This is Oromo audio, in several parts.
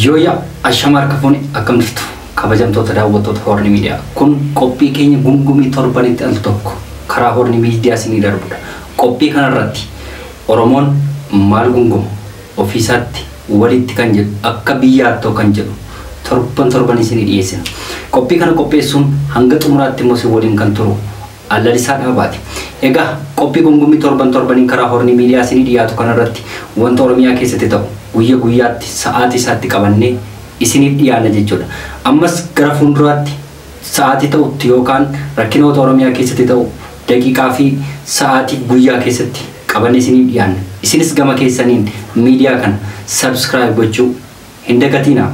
Yooya ashama harka fuune akkam jirtu kabajamtoota daawwattoota Hoorni Miidiyaa. Kun qophii keenya gungumii torbanitti al tokko karaa Hoorni Miidiyaa isinii darbudha. Qophii kanarratti Oromoon maal gunguma ofiisaatti walitti kan jedhu akka biyyaatti kan jedhu torban torban isinii dhiyeessina. Qophii kana qopheessuun hanga xumuraatti immoo isin waliin kan turu Allalisaa Dhaabaati. Egaa qophii gungumii torban torbaniin karaa Hoorni Miidiyaa isinii dhiyaatu kanarratti wanta Oromiyaa keessatti ta'u guyya guyyaatti sa'aatii isaatti qabannee isiniif dhiyaanna jechuudha. Ammas gara fuulduraatti sa'aatii ta'utti yookaan rakkinoota Oromiyaa keessatti ta'u daqiiqaa fi sa'aatii guyyaa keessatti qabannee isiniif dhiyaanna. Isinis gama keessaniin miidiyaa kana subscribe gochuu hin dagatinaa.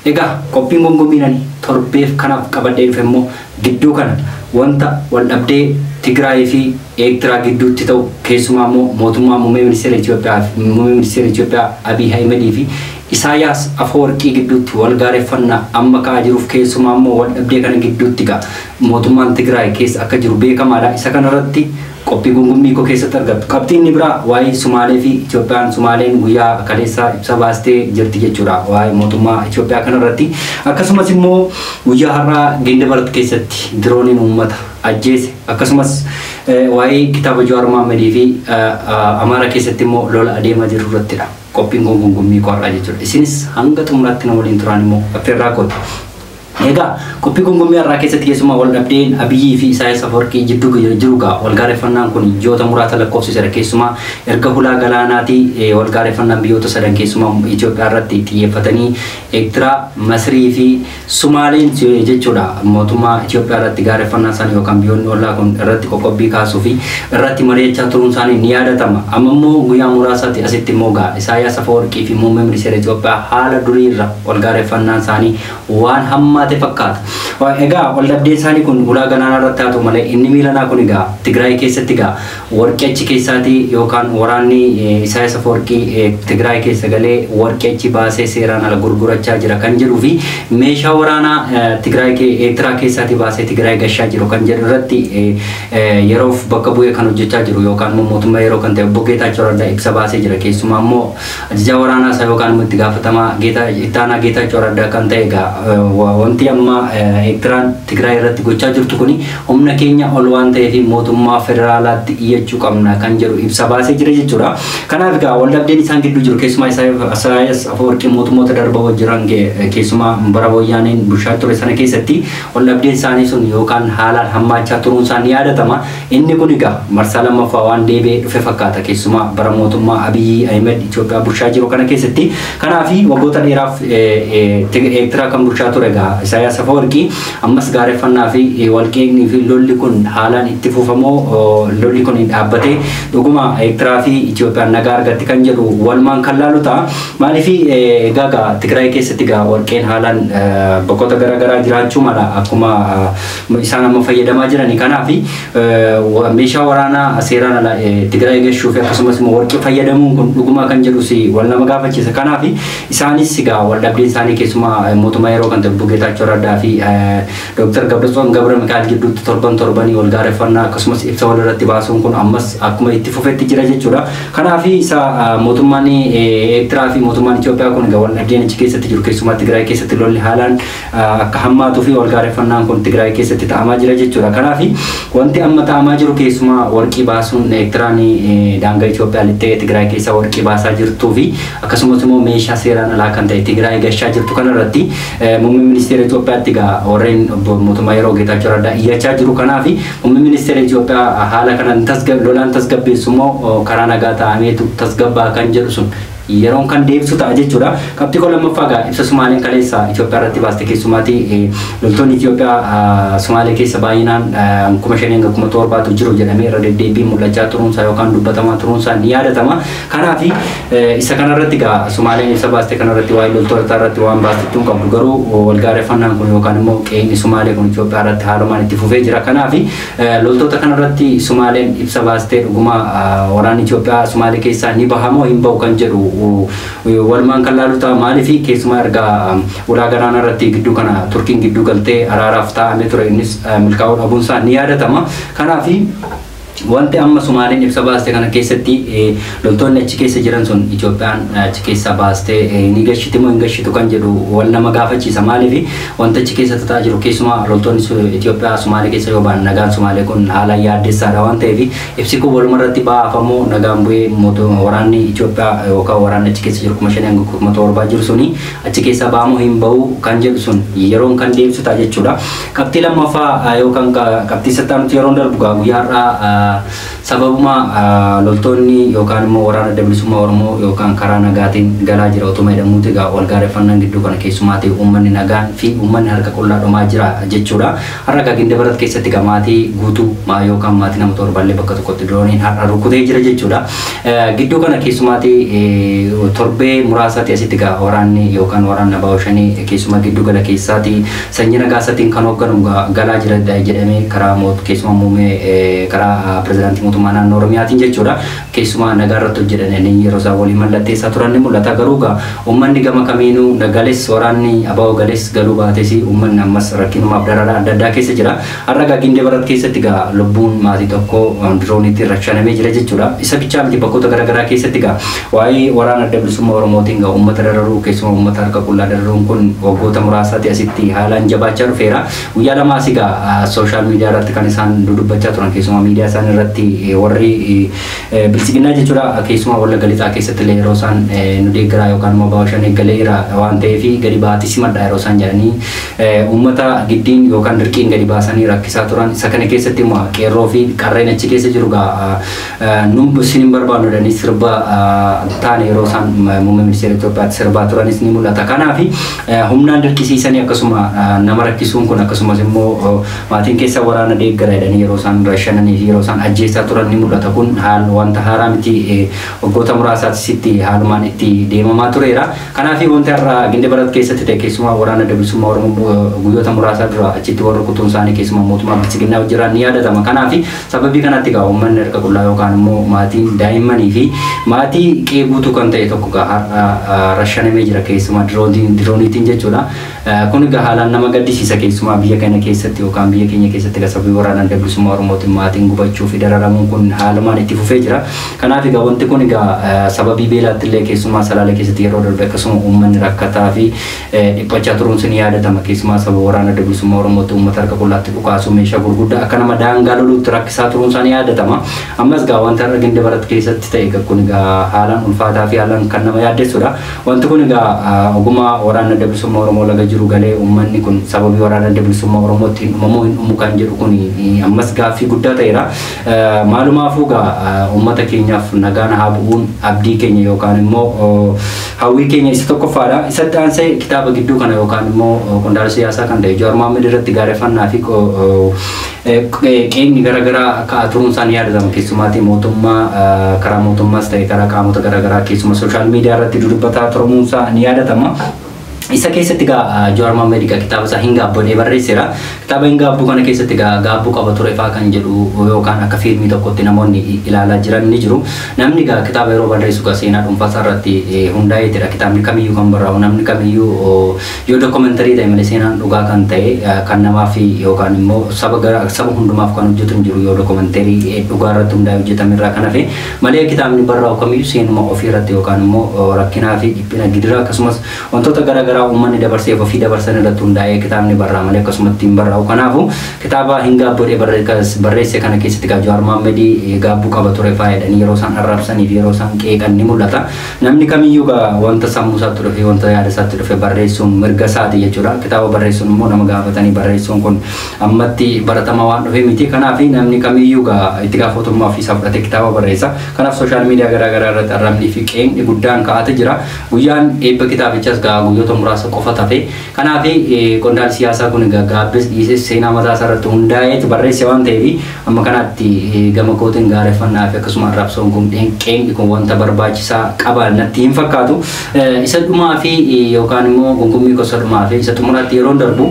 Egaa qophiin gungumiin torbeef kanaaf qabadhee dhufe immoo gidduu kana wanta wal dhabdee Tigraay fi Eertiraa gidduutti ta'u keessumaa immoo mootummaa muummee ministeera Itoophiyaa fi muummee ministeera Itoophiyaa Abiy Ahimedii fi Isaayyaas Afeworqii gidduutti wal gaareffannaa amma ka'aa jiruuf keessumaa immoo wal dhabdee kana gidduutti ga'a mootummaan Tigraay keessa akka jiru beekamaadha. Isa kanarratti qophii gungummii koo keessatti argattu. Qabxiin inni biraa waa'ee Sumaalee fi Itoophiyaan Sumaaleen guyyaa kaleessaa ibsa baastee jirti jechuudha. Waa'ee mootummaa Itoophiyaa kanarratti. Akkasumas immoo guyyaa har'aa Gindabarat keessatti dirooniin uummata ajjeese. Akkasumas waa'ee kitaaba Jawaar Mohammadii fi Amaara keessatti immoo lola adeemaa jiru irrattidha. Qophiin kun gungummii koo har'aa jechuudha. Isinis hanga xumuraatti na waliin turaan immoo affeerraa kooti. Egaa qophii gungummii har'aa keessatti keessumaa wal dhabdeen Abiyyii fi Isaayyaas Afeworqii jidduu jiru gaa wal gaareffannaan kun ji'oota muraasa lakkoofsiseera. Keessumaa erga hulaa galaanaatii wal gaareffannaan biyyoota sadan keessumaa Itoophiyaa irratti xiyyeeffatanii Eertiraa, Masrii fi Sumaaleen jechuudha. Mootummaa Itoophiyaa irratti gaareffannaan isaanii yookaan biyyoonni ollaa kun irratti qoqqobbii kaasuu fi irratti mari'achaa turuun isaanii ni yaadatama. Amma immoo guyyaa muraasaatti asitti immoo gaa Isaayyaas Afeworqii fi muummee ministeera Itoophiyaa haala duriirra wal gaareffannaan isaanii waan hammaate fakkaata. Egaa wal dhabdeen isaanii kun ulaa galaanaa irratti haa ta'u malee inni miilanaa kun egaa Tigraay keessatti egaa warqee achi keessaatii yookaan waraanni Isaayyaas Afeworqii Tigraay keessa galee warqee achi baasee seeraan ala gurgurachaa jira kan jedhuu fi meeshaa waraanaa Tigraay Eertiraa keessaatii baasee Tigraay gashaa jiru kan jedhu irratti yeroof bakka bu'ee kan hojjechaa jiru yookaan immoo mootummaa yeroo kan ta'e obbo Geetaachoo Raddaa ibsa baasee jira. Keessumaa immoo ajajaa waraanaa isaa yookaan immoo itti gaafatamaa Ittaanaa Geetaachoo Raddaa kan ta'e egaa wanti amma Eertiraan Tigraay irratti gochaa jirtu kuni humna keenya ol waan ta'eef mootummaa federaalaatti iyyachuu qabna kan jedhu ibsa baasee jira jechuudha. Kanaaf egaa wal dhabdeen isaan gidduu jiru keessumaa Isaayyaas Afeworqii mootummoota darbaa jiran keessumaa bara wayyaaneen bulchaa ture sana keessatti wal dhabdeen isaanii sun yookaan haalaan hammaachaa turuun isaa ni yaadatama. Inni kun egaa marsaa lammaffaa waan deebi'ee dhufe fakkaata keessumaa bara mootummaa Abiy Ahmed Itoophiyaa bulchaa jiru kana keessatti. Kanaaf waggoota dheeraaf Eertiraa kan bulchaa ture egaa Isaayyaas Afeworqii ammas gaareffannaa fi walqeeqnii fi lolli kun haalaan itti fufamoo lolli kun hin dhaabbatee dhuguma Eertiraa fi Itoophiyaan nagaa argatti kan jedhu walumaan kan laalu ta'a. Maaliif egaa egaa Tigraay keessatti egaa warqeen haalaan bakkoota garaagaraa jiraachuu mala akkuma isaan amma fayyadamaa jirani. Kanaaf meeshaa waraanaa seeraan ala Tigraay gashuu fi akkasumas immoo warqee fayyadamuun kun dhuguma kan jedhus wal nama gaafachiisa. Kanaaf isaanis egaa wal dhabdeen isaanii keessumaa mootummaa yeroo kan ta'e obbo Geetaachoo Raddaa fi Dr. Gabratsoon Gabra Mikaa'el gidduutti torban torbanii wal gaareffannaa akkasumas ibsa wal irratti baasuun kun ammas akkuma itti fufetti jira jechuudha. Kanaaf isa mootummaan Eertiraa fi mootummaan Itoophiyaa kun egaa wal dhabdeen achi keessatti jiru keessumaa Tigraay keessatti lolli haalaan akka hammaatuu fi wal gaareffannaan kun Tigraay keessatti ta'amaa jira jechuudha. Kanaaf wanti amma ta'amaa jiru keessumaa warqii baasuun Eertiraan daangaa Itoophiyaa lixxee Tigraay keessa warqii baasaa jirtuu fi akkasumas immoo meeshaa seeraan alaa kan ta'e Tigraay gashaa jirtu kanarratti muummee ministeera Itoophiyaatti egaa warreen mootummaa yeroo Geetaachoo Raddaa iyyachaa jiru. Kanaaf muummee ministeera Itoophiyaa haala kanaan lolaan tasgabbeessu immoo karaa nagaa ta'ameetu tasgabbaa kan jedhu sun yeroon kan deebisu ta'a jechuudha. Qabxii koo lammaffaa egaa ibsa Sumaaleen kaleessa Itoophiyaa irratti baaste keessumaatii loltoonni Itoophiyaa Sumaalee keessa baay'inaan 5,000 hanga 7,000 jiru jedhamee irra deddeebiin mul'achaa turuunsaa yookaan dubbatamaa turuunsaa ni yaadatama. Kanaaf isa kanarratti egaa Sumaaleen ibsa baaste kanarratti waa'ee loltoota irratti waan baastetti hin qabdu garuu wal gaareffannaan kun yookaan immoo qe'inni Sumaalee kun Itoophiyaa irratti haalumaan itti fufee jira. Kanaaf loltoota kanarratti Sumaaleen ibsa baastee dhuguma waraanni Itoophiyaa Sumaalee keessaa ni bahamoo hin bahu kan jedhu walumaan kan laalu ta'a. Maaliif keessumaa erga ulaa galaanaa irratti gidduu kana Turkiin gidduu galtee araaraaf taa'amee ture innis milkaa'uu dhabuun isaa ni yaadatama. Kanaaf Wanti amma Sumaaleen ibsa baaste kana keessatti loltoonni achi keessa jiran sun Itoophiyaan achi keessa baastee ni gashiti moo hin gashitu kan jedhu wal nama gaafachiisa. Maaliif wanta achi keessa tataa jiru keessumaa loltoonni Itoophiyaa Sumaalee keessa yoo ba'an nagaan Sumaalee kun haalaan yaaddessaadha waan ta'eef ibsi kun walumarratti baafamoo nagaan bu'ee waraanni Itoophiyaa yookaan waraanni achi keessa jiru 5,000 hanga 7,000 jiru suni achi keessa ba'amoo hin ba'u kan jedhu sun yeroon kan deemsu ta'a jechuudha. Qabxii lammaffaa yookaan qabxii sattaanutti yeroon darbu guyyaa har'aa sababuma loltoonni yookaan immoo waraana Adda Bilisummaa Oromoo yookaan karaa nagaatiin galaa jira otuma jedhamuuti egaa wal gaarreeffannaan gidduu kana keessumaa ta'e uummanni nagaan fi uummanni harka qullaa dhumaa jira jechuudha. Har'a egaa Gindabarat keessatti egaa maatii guutuu yookaan maatii nama torballee bakka tokkotti dirooniin har'a rukutee jira jechuudha. Gidduu kana keessumaa ta'e torbee muraasaati asitti egaa waraanni yookaan waraanni Abaa Shanii keessumaa gidduu gala keessaati sanyii nagaasaatiin kan hoogganamu galaa jira jedhamee karaa keessumaa muummee karaa pirezidaantii mootummaa naannoo Oromiyaatiin jechuudha. Keessumaa nagaa irratti hojjedhanii yeroo isaan waliin mallatteessaa turan ni mul'ata. Garuu egaa uummanni gama kamiinuu nagales waraanni Abaa gales galuu baates uummanni ammas rakkinumaaf dararaa adda addaa keessa jira. Har'a egaa Gindabarat keessatti egaa lubbuun maatii tokko dirooniitti rashanamee jira jechuudha. Isa bichaa miti bakkoota garaagaraa keessatti egaa waa'ee waraana Adda Bilisummaa Oromootiin egaa uummata dararuu keessumaa uummata harka qullaa dararuun kun waggoota muraasaatti asitti haalaan jabaachaa dhufeera. Guyyaa lamaas egaa sooshaal miidiyaa irratti kan isaan dudubbachaa turan keessumaa miidiyaa isaan irratti warri bilchiginaa jechuudha keessumaa Wallagga Lixaa keessatti illee yeroo isaan nu deeggaraa yookaan immoo Abaa Shanee galeera waan ta'eef gadi baatii simadha yeroo isaan jedhanii uummata giddiin yookaan dirqiin gadi baasanii rakkisaa turan. Isa kana keessatti immoo qeerroo fi qarreen achi keessa jiru egaa nun isin hin barbaannu jedhanii sirba taane yeroo isaan muummee ministeera Itoophiyaatti sirbaa turanis ni mul'ata. Kanaaf humnaan dirqisiisanii akkasuma nama rakkisuun kun akkasumas immoo maatiin keessa waraana deeggara jedhanii yeroo isaan rashananii fi yeroo isaan ajjeessaa turan ni mul'ata. Kun haal wanta haaraa miti, waggoota muraasaatti sitti haalumaan itti deemamaa tureera. Kanaaf wanti har'a Gindabarat keessatti ta'e keessumaa waraana Adda Bilisummaa Oromoo guyyoota muraasaa dura achitti warra kutuun isaanii keessumaa mootummaa bilchiginnaa hojjetan ni yaadatama. Kanaaf sababii kanatti egaa uummanni harka qullaa yookaan immoo maatiin daa'immanii fi maatii qe'ee guutuu kan ta'e tokko egaa har'a rashanamee jira keessumaa dirooniitiin jechuudha. Kun egaa haalaan nama gaddisiisa keessumaa biyya kana keessatti yookaan biyya keenya keessatti egaa sababii waraana Adda Bilisummaa Oromootiin maatiin gubachuu fi dararamuun kun haalumaan itti fufee jira. Kanaaf egaa wanti kun egaa sababii beelaatti illee keessumaa Salaale keessatti yeroo darbe akkasuma uummanni rakkataa fi dhiphachaa turuun sun yaadatama. Keessumaa sababa waraana Adda Bilisummaa Oromootti uummata harka qullaatti dhukaasuu meeshaa gurguddaa akka nama daangaa loluutti rakkisaa turuun isaanii yaadatama. Ammas egaa wanta har'a Gindabarat keessatti ta'e kun egaa haalaan ulfaataa fi haalaan kan nama yaaddessudha. Wanti kun egaa ogummaa waraana Adda Bilisummaa Oromoo laga jiru galee uummanni kun sababii waraana Adda Bilisummaa Oromootti hin dhumamoo hin dhumu kan jedhu kun ammas gaaffii guddaa ta'eera. Maalumaafuu egaa uummata keenyaaf nagaan haa bu'uun abdii keenya yookaan immoo hawwii keenya isa tokkoffaadha. Isatti aansee kitaaba gidduu kana yookaan immoo qondaala siyaasaa kan ta'e Jawaar Mohaammed irratti gaarreeffannaa fi qeeqni garaagaraa ka'aa turuun isaanii yaadatama. Keessumaatii mootummaa karaa mootummaas ta'e karaa qaamota garaagaraa keessumaa sooshaal miidiyaa irratti dudubbataa turuun isaa ni yaadatama. Isa keessatti egaa Jawaar Mohaammed egaa kitaaba isaa hin gaabbu jedhee barreesseera. Kitaaba hin gaabbuu kana keessatti egaa gaabbuu qaba ture fa'aa kan jedhu yookaan akka fiilmii tokkotti namoonni ilaalaa jiran ni jiru. Namni egaa kitaaba yeroo barreessu egaa seenaa dhuunfaa isaa irratti hundaa'eetidha. Kitaabni kamiyyuu kan barraa'u namni kamiyyuu yoo dookumentarii ta'e malee seenaan dhugaa kan ta'e kan namaaf yookaan immoo saba hundumaaf kan hojjetu hin jiru yoo dookumentarii dhugaa irratti hundaa'e hojjetame irraa kan hafe malee kitaabni barraa'u kamiyyuu seenuma ofii irratti yookaan immoo rakkinaa fi dhiphina gidiraa akkasumas wantoota garaagaraa uummanni dabarseef ofii dabarsan irratti hundaa'ee kitaabni barraa malee akkasumatti hin barraa'u. Kanaafuu kitaaba hin gaabbu jedhee barreesse kana keessatti egaa Jawaar Mohaammed gaabbuu qaba ture fa'aa jedhanii yeroo isaan arrabsanii fi yeroo isaan qeeqan ni mul'ata. Namni kamiyyuu egaa wanta sammuu isaatti dhufe wanta yaada isaatti dhufe barreessuun mirga isaati jechuudha. Kitaaba barreessuun immoo nama gaafatanii barreessuun kun ammatti baratamaa waan dhufe miti. Kanaaf namni kamiyyuu egaa itti gaafatamummaa ofii isaa fudhatee kitaaba barreessa. Kanaaf sooshaal miidiyaa garaagaraa irratti arrabnii fi qeeqni guddaan ka'aate jira. Guyyaan eebba kitaabichaas egaa guyyoota muraasa qofa tafe. Kanaaf qondaalli siyaasaa kun egaa gaabbis dhiisee seenaa mataa isaa irratti hundaa'eetu barreesse waan ta'eef amma kanatti gama kootiin gaarreeffannaa fi akkasuma arrabsoon kun qeeqni kun wanta barbaachisaa qaba natti hin fakkaatu. Isa dhumaa fi yookaan immoo gungummii gosa dhumaa fi isa xumuraatti yeroo darbu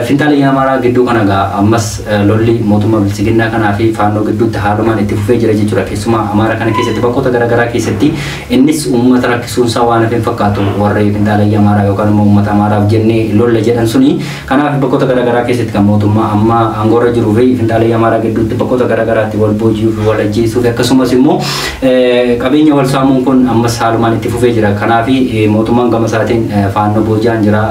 Finxaalee Amaaraa gidduu kana egaa ammas lolli mootummaa bilchiginnaa kanaa fi faannoo gidduutti haalumaan itti fufee jira jechuudha. Keessumaa Amaaraa kana keessatti bakkoota garaagaraa keessatti innis uummata rakkisuun isaa waan hafe hin fakkaatu warri Finxaalee Amaaraa yookaan yookaan immoo uummata Amaaraaf jennee lolla jedhan suni. Kanaaf bakkoota garaagaraa keessatti kan mootummaa amma aangoorra jiruu fi finxaalee Amaaraa gidduutti bakkoota garaagaraatti wal booji'uu fi wal ajjeesuu fi akkasumas immoo qabeenya wal saamuun kun ammas haalumaan itti fufee jira. Kanaaf mootummaan gama isaatiin faannoo booji'aan jira,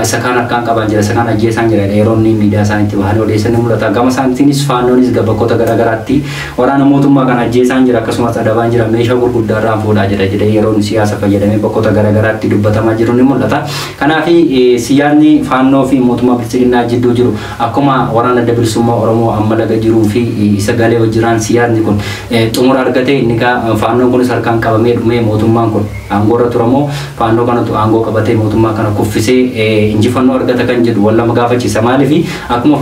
isa kaan harkaan qabaan jira, isa kaan ajjeesaan jira. Yeroo inni miidiyaa isaaniitti bahanii odeessan ni mul'ata. Gama isaaniitiinis faannoonis bakkoota garaagaraatti waraana mootummaa kan ajjeesaan jira, akkasumas adabaan jira, meeshaa gurguddaa irraan fuudhaa jira jedhee yeroo inni siyaasa fayyadamee bakkoota garaagaraatti dubbatamaa jiru ni mul'ata. Kanaaf siyaasni faannoo fi mootummaa bilchiginnaa jidduu jiru akkuma waraana adda bilisummaa Oromoo amma laga jiruu fi isa galee hojiraan siyaasni kun xumura argatee inni faannoon kunis harkaan qabamee dhumee mootummaan kun aangoorra turamoo faannoo kanatu aangoo qabatee mootummaa kana kuffisee injifannoo argata kan jedhu wal lama gaafachiisa. Maaliif akkuma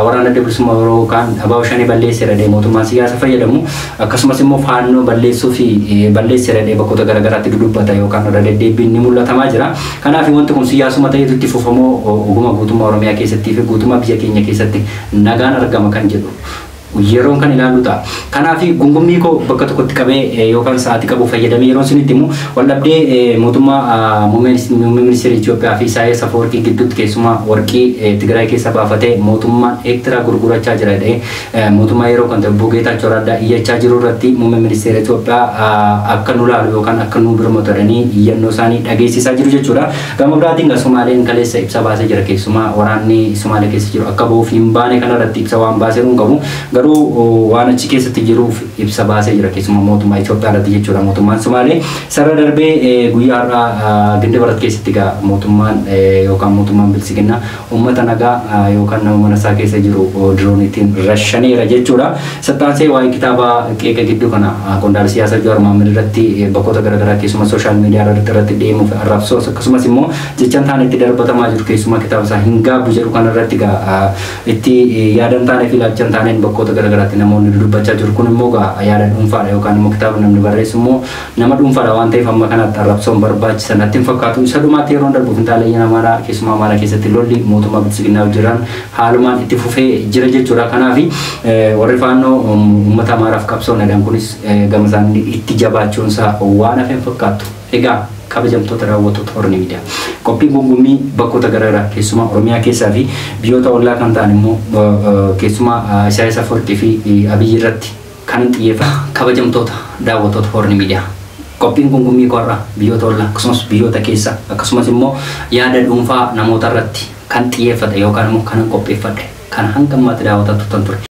waraana adda bilisummaa Oromoo kan abaaboo shanii balleesseera jedhee mootummaan siyaasa fayyadamu akkasumas immoo faannoo balleessuu fi balleesseera jedhee bakkoota garaagaraatti dudubbata yookaan irra deddeebiin ni mul'atamaa jira. Kanaaf wanti kun siyaasuma ta'etu itti fufamoo oguma guutummaa Oromiyaa keessattii fi guutummaa biyya keenya keessatti nagaan argama kan jedhu yeroon kan ilaalu ta'a. Kanaaf gungummii koo bakka tokkotti qabee yookaan sa'aatii qabu fayyadamee yeroon sunitti immoo waldhabdee mootummaa muummee ministeera Itoophiyaa fi Isaayyaas Afeworqii gidduutti keessumaa warqii Tigraay keessa baafatee mootummaan Eertiraa gurgurachaa jira jedhee mootummaa yeroo kan ta'e obbo Geetaachoo Raddaa iyyachaa jiru irratti muummee ministeera Itoophiyaa akka nu laalu yookaan akka nu birmatu jedhanii iyyannoo isaanii dhageessisaa jiru jechuudha. Gama biraatiin Sumaaleen kaleessa ibsa baasee jira, keessumaa waraanni Sumaalee keessa jiru akka bahuuf hin baane kanarratti ibsa waan baasee hin qabu. Garuu waan achi keessatti jiruuf ibsa baasee jira keessumaa mootummaa Itoophiyaa irratti jechuudha. Mootummaan Sumaalee sarara darbee guyyaa har'aa Gindabarat keessatti egaa mootummaan yookaan mootummaan bilchiginnaa uummata nagaa yookaan nama mana isaa keessa jiru dirooniitiin rashaneera jechuudha. Saxxaansee waa'ee kitaaba qeeqa gidduu kana qondaala siyaasaa Jawaar Mohaammed irratti bakkoota garaagaraa keessumaa sooshaal miidiyaa irratti deemuuf arrabsoo akkasumas immoo jechaan taane itti darbatamaa jiru keessumaa kitaaba isaa hin gaabbu jedhu kanarratti egaa itti yaadan taanee fi ilaalchan taaneen bakkoota garaagaraatti namoonni dubbachaa jiru. Kun immoo yaada dhuunfaadha yookaan immoo kitaaba namni barreessu immoo nama dhuunfaadha waan ta'eef amma kanatti arrabsoon barbaachisa natti hin fakkaatu. Isa dhumaatti yeroo darbu finxaalee Amaaraa keessumaa Amaaraa keessatti lolli mootummaa bilchiginnaa jiran haalumaan itti fufee jira jechuudha. Kanaaf warri faannoo uummata Amaaraaf qabsoon kunis gama isaanii itti jabaachuun isaa waan hafe hin fakkaatu. Egaa kabajamtoota daawwattoota Horni Miidiyaa. Qophiin gungummii bakkoota garaagaraa keessumaa Oromiyaa keessaa fi biyyoota ollaa kan ta'an immoo keessumaa Isaayyaas Afeworqii fi Abiyyi irratti kan xiyyeeffatu. Kabajamtoota daawwattoota Horni Miidiyaa. Qophiin gungummii qorraa biyyoota ollaa akkasumas biyyoota keessa akkasumas immoo yaada dhuunfaa namoota irratti kan xiyyeeffate yookaan immoo kan qopheeffadhe kan hanga ammaatti daawwataa turtan ture.